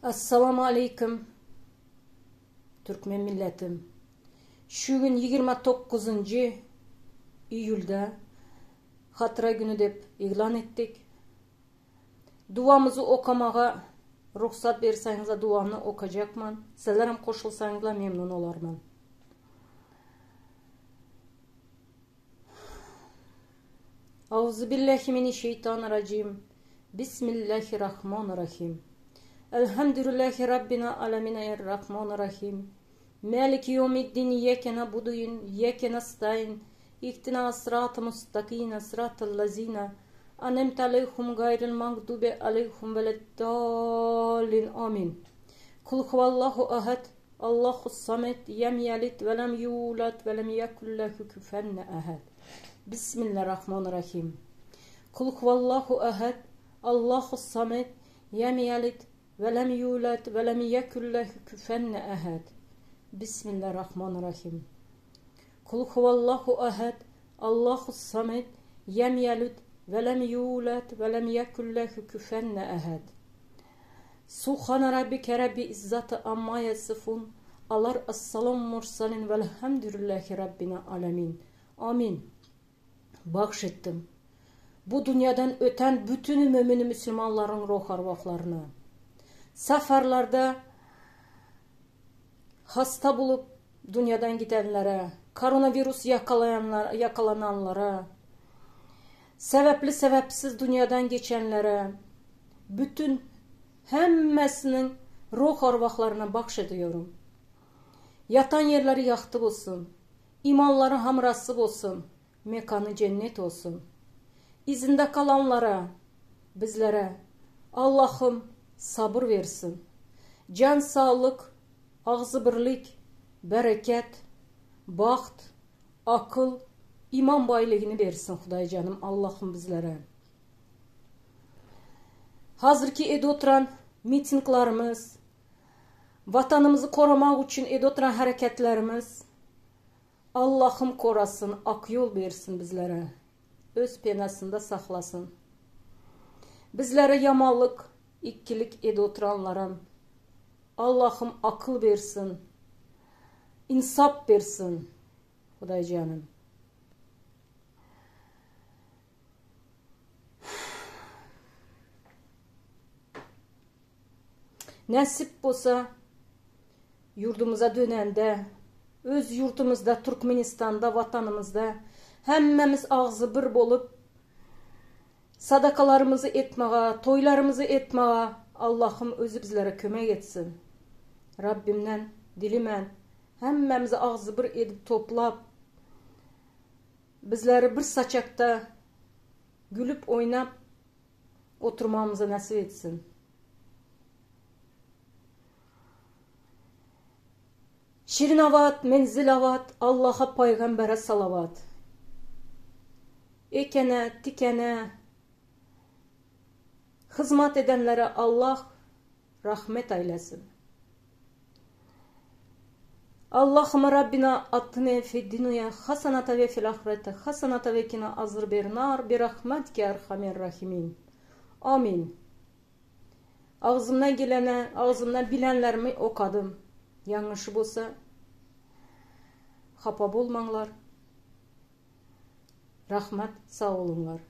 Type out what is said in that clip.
Assalamu aleýkum Türkmen milletim. Şu gün 29-njy iýulda Hatyra güni dep yglan etdik. Duamyzy okamaga rugsat berseňizler duamny okajakman. Sizlerem goşulsaňyzlar memnun olarman. Auzubillahi mineşşeýtanirrajim. Bismillahirrahmanirrahim. Elhamdülillahi Rabbina alemina errahmanirrahim. Maliki ýewmiddin iyyake na'budu we iyyake nestaîn. Ihdina as-syrata mustakina syratal lazina anemte aleyhum gaýril magdubi aleyhum weleddallin. Amin. Kul huwallahu ahad. Allahus samed ýem ýelid we lem ýulad we lem ýekun lehu küfenne ehad. Bismillahirrahmanirrahim. Kul huwallahu ehad. Allahus samed ýem ýelid we lem ýulad we lem ýekun lehu küfenne ehad. Bismillahirrahmanirrahim. Kul huwallahu ehad. Allahus samed ýem ýelid we lem ýulad we lem ýekun lehu küfenne ehad. Suhana rabbike rabbi izzati amma yasifun alar assalam mursalin velhamdülillahi rabbina alemin. Amin. Bagş etdim. Bu dünýadan öten bütün mömin müsülmanlaryň ruh arwahlaryna. Safarlarda hasta bolup dünýadan gidenlere, koronavirus ýakalaýanlar, ýakalananlara, sebäpli sebäpsiz dünýadan geçenlere, bütün hemmesiniň ruh arwahlaryna bagş ediyorum. Ýatan ýerleri ýagty bolsun, imanlary hamrasy bolsun, mekany jennet bolsun. Yzynda galanlara, bizlere Allahym sabyr bersin. Jan saglyk, agzybirlik, bereket, bagt, akyl, iman baýlygyny bersin Hudaýjanym Allahym bizlere. Hazirki edip oturan mitinglarymyz, Watanymyzy koramak üçin edip oturan hereketlerimiz Allahym korasyn, ak ýol bersin bizlere. Öz penasynda saklasyn. Bizlere ýamanlyk, ikkilik edip oturanlaram Allahym akyl bersin, ynsap bersin Hudaýjanym. Nesip bolsa ýurdumyza dönende, öz ýurdumyzda Türkmenistanda Watanymyzda hemmämiz agzybir bolup sadakalarymyzy etmaga, toýlarymyzy etmaga Allahym özi bizlere kömek etsin. Rabbimden dilimän hemmämizi agzybir edip toplap Bizleri bir saçakda gülüp oýnap oturmamyzy nesip etsin. Şirinabat, Menzilabat, Allaha Paýgambere salawat. Ekene, tikene, hyzmat edenlere Allah rahmet aýlasyn. Allahümme Rabbina atine fid-dunya hasanata ve fil ahireti hasanata ve kina azrber-nar bi rahmetike erhamer rahimin. Amin. Agzymdan gelene, agzymdan bilenlerimi okadym. Ýalňyşy bolsa hapa bolmaňlar. Rahmat, sag boluňlar.